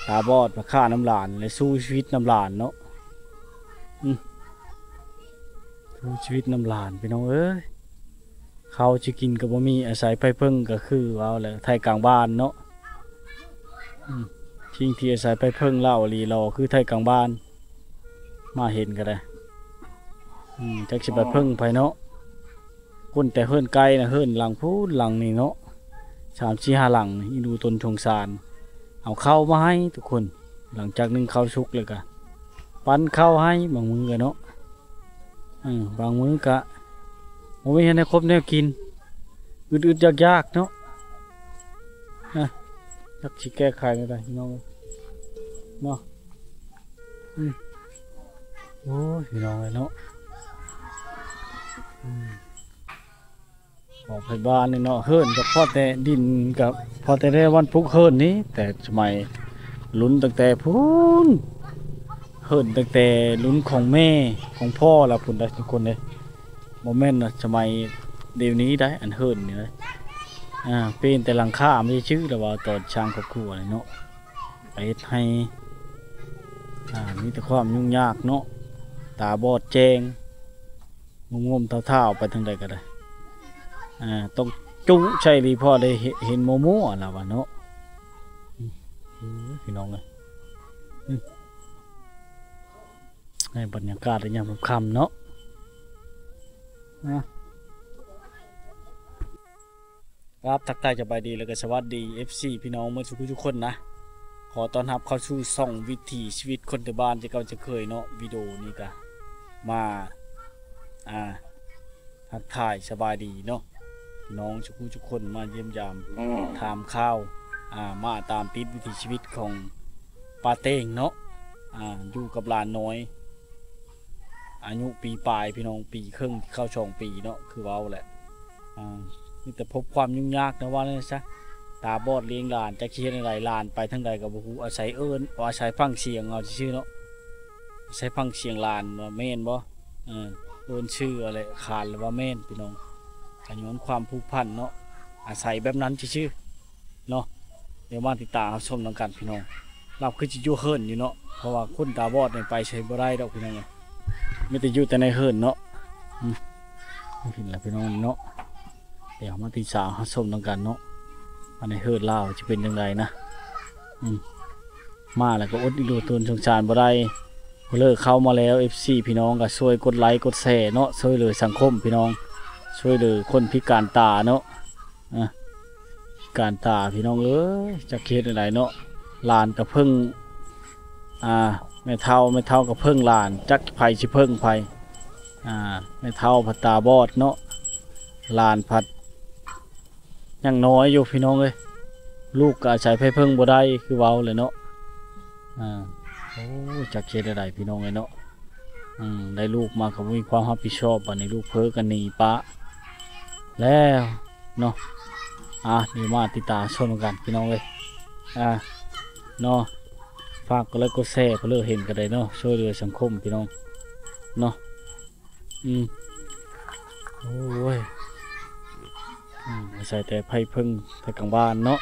ຕາບອດມາຂ້ານຳຫຼານ ແລະ ສູ້ຊີວິດນຳຫຼານເນາະ. ອືມ ສູ້ຊີວິດນຳຫຼານພີ່ນ້ອງເອີຍ. ເຂົ້າຊິກິນກໍບໍ່ມີ ອາໄສໄພເພິ່ງກໍຄືເວົ້າແຫຼະ ໄຖກາງບ້ານເນາະ. ອືມ ສິ່ງທີ່ອາໄສໄພເພິ່ງລາວອີ່ຫຼີ ລາວຄືໄຖກາງບ້ານ ມາເຫັນກໍໄດ້. ອືມ ຈັກຊິໄປເພິ່ງໃຜເນາະ ຄົນແຕ່ເຮືອນໄກນະ ເຮືອນຫຼັງພຸ້ນຫຼັງນີ້ເນາະ ສາມສີ່ຫ້າຫຼັງນີ້ ອີດູຕົນສົງສານ ເອົາເຂົ້າມາໃຫ້ທຸກຄົນ. ຫຼັງຈາກໜຶ້ງເຂົ້າສຸກແລ້ວກໍປັນເຂົ້າໃຫ້ ບາງມື້ກໍເນາະ. ເອີ ບາງມື້ກະບໍ່ມີໃຫ້ແນວຄົບແນວກິນ ອຶດໆຢາກໆເນາະ. ນະ ຈັກຊິແກ້ໄຂແນວໃດພີ່ນ້ອງເອີຍເນາະ. ອືມ ໂອ້ຍ ພີ່ນ້ອງເອີຍເນາະ. ອືມ ຂອງໄທບ້ານນີ້ເນາະ ເຮືອນກໍພໍແຕ່ ດິນກໍພໍແຕ່ໄດ້ວັນປຸກເຮືອນນີ້ ແຕ່ສະໄໝລຸ້ນຕັ້ງແຕ່ພຸ້ນ ເຮືອນຕັ້ງແຕ່ລຸ້ນຂອງແມ່ຂອງພໍ່ລະພຸ້ນໄດ໋ທຸກຄົນເດ້. ບໍ່ແມ່ນວ່າສະໄໝດຽວນີ້ໄດ໋ ອັນເຮືອນນີ້ນະ ອ່າ ເປັນແຕ່ຫຼັງຄາມັນຊື່ໆ ລະວ່າຕອນສ້າງຄອບຄົວນີ້ເນາະ ໄປເຮັດໃຫ້ ອ່າ ມີແຕ່ຄວາມຫຍຸ້ງຍາກເນາະ ຕາບອດແຈ້ງ ງົມໆທ້າວໆ ໄປທາງໃດກໍໄດ້ ອ່າ ຕ້ອງຈຸໃສ່ອີ່ຫຼີ ພໍໄດ້ເຫັນ ເຫັນມົວໆ ລະວ່າເນາະ. ອືມ ໂອ້ຍ ພີ່ນ້ອງເອີຍ ອືມ ໃນບັນຍາກາດຍາມຄ່ຳໆເນາະ ນະ. ກາບທັກທາຍສະບາຍດີ ແລ້ວກໍສະຫວັດດີ ເອັຟຊີ ພີ່ນ້ອງເໝິດສູ່ຜູ້ທຸກຄົນນະ. ຂໍຕ້ອນຮັບເຂົ້າສູ່ຊ່ອງວິຖີຊີວິດຄົນໄທບ້ານ ເຊັ່ນເກົ່າເຊັ່ນເຄີຍເນາະ. ວິດີໂອນີ້ກະມາ ອ່າ ທັກທາຍສະບາຍດີເນາະ ພີ່ນ້ອງທຸກຜູ້ທຸກຄົນ ມາຢ້ຽມຢາມຖາມຂ່າວ ອ່າ ມາຕາມຕິດວິຖີຊີວິດຂອງປ້າເຕັງເນາະ ອ່າ ຢູ່ກັບຫຼານນ້ອຍ ອາຍຸປີປາຍ ພີ່ນ້ອງ ປີເຄິ່ງ ເຂົ້າສອງປີເນາະ ຄືເວົ້າແຫຼະ. ອ່າ ມີແຕ່ພົບຄວາມຫຍຸ້ງຍາກນະ ວ່າແນວນັ້ນຊະ ຕາບອດລ້ຽງຫຼານ ຈັກຊິເຮັດແນວໃດ ຫຼານໄປທາງໃດກໍບໍ່ຮູ້ ອາໄສເອີ້ນ ອາໄສຟັງສຽງເອົາຊື່ໆເນາະ ອາໄສຟັງສຽງຫຼານວ່າແມ່ນບໍ່ ເອີ ເອີ້ນຊື່ເອົາແຫຼະ ຂານລະວ່າແມ່ນ ພີ່ນ້ອງ ກະຍ້ອນຄວາມຜູກພັນເນາະ ອາໄສແບບນັ້ນຊື່ໆ ເນາະ. ດຽວມາຕິດຕາມຮັບຊົມນຳກັນພີ່ນ້ອງ. ລາວຄືຊິຢູ່ເຮືອນຢູ່ເນາະ ເພາະວ່າຄົນຕາບອດນີ້ໄປໃສບໍ່ໄດ້ດອກພີ່ນ້ອງເອີຍ ມີແຕ່ຢູ່ແຕ່ໃນເຮືອນເນາະ. ອືມ ເຫັນແລ້ວພີ່ນ້ອງເນາະ ດຽວມາຕິດຕາມຮັບຊົມນຳກັນເນາະ ວ່າໃນເຮືອນລາວຊິເປັນຈັ່ງໃດນະ. ອືມ ມາແລ້ວກໍອົດອີ່ດູຕົນສົງສານບໍ່ໄດ້ ຜູ້ເລີກເຂົ້າມາແລ້ວ ເອັຟຊີ ພີ່ນ້ອງກໍຊ່ວຍກົດໄລກົດແຊເນາະ ຊ່ວຍເຫຼືອສັງຄົມພີ່ນ້ອງ ຊ່ວຍເຫຼືອຄົນພິການຕາເນາະ. ອ່າ ການຕາພີ່ນ້ອງເອີຍ ຈັກເຮັດແນວໃດເນາະ ຫຼານກໍເພິ່ງ ອ່າ ແມ່ເຖົ້າ ແມ່ເຖົ້າກໍເພິ່ງຫຼານ ຈັກໃຜຊິເພິ່ງໃຜ ອ່າ ແມ່ເຖົ້າພັດຕາບອດເນາະ ຫຼານພັດຍັງນ້ອຍຢູ່ພີ່ນ້ອງເອີຍ ລູກກໍອາໄສໃຜເພິ່ງບໍ່ໄດ້ຄືເວົ້າແຫຼະເນາະ. ອ່າ ໂອ້ ຈັກເຮັດແນວໃດພີ່ນ້ອງເອີຍເນາະ. ອືມ ໄດ້ລູກມາກໍບໍ່ມີຄວາມຮັບຜິດຊອບ ບາດນີ້ລູກເພີກໍໜີປະແລ້ວ ເນາະ. ອ່າ ດຽວມາຕິດຕາມຊົມກັນພີ່ນ້ອງເອີຍ ອ່າ ເນາະ. ຝາກກົດໄລກົດແຊເພື່ອເລີເຫັນກໍໄດ້ເນາະ ຊ່ວຍເຫຼືອສັງຄົມພີ່ນ້ອງເນາະ. ອືມ ໂອ້ຍ ອືມ ອາໄສແຕ່ໄຟເພິ່ງແຕ່ກາງບ້ານເນາະ.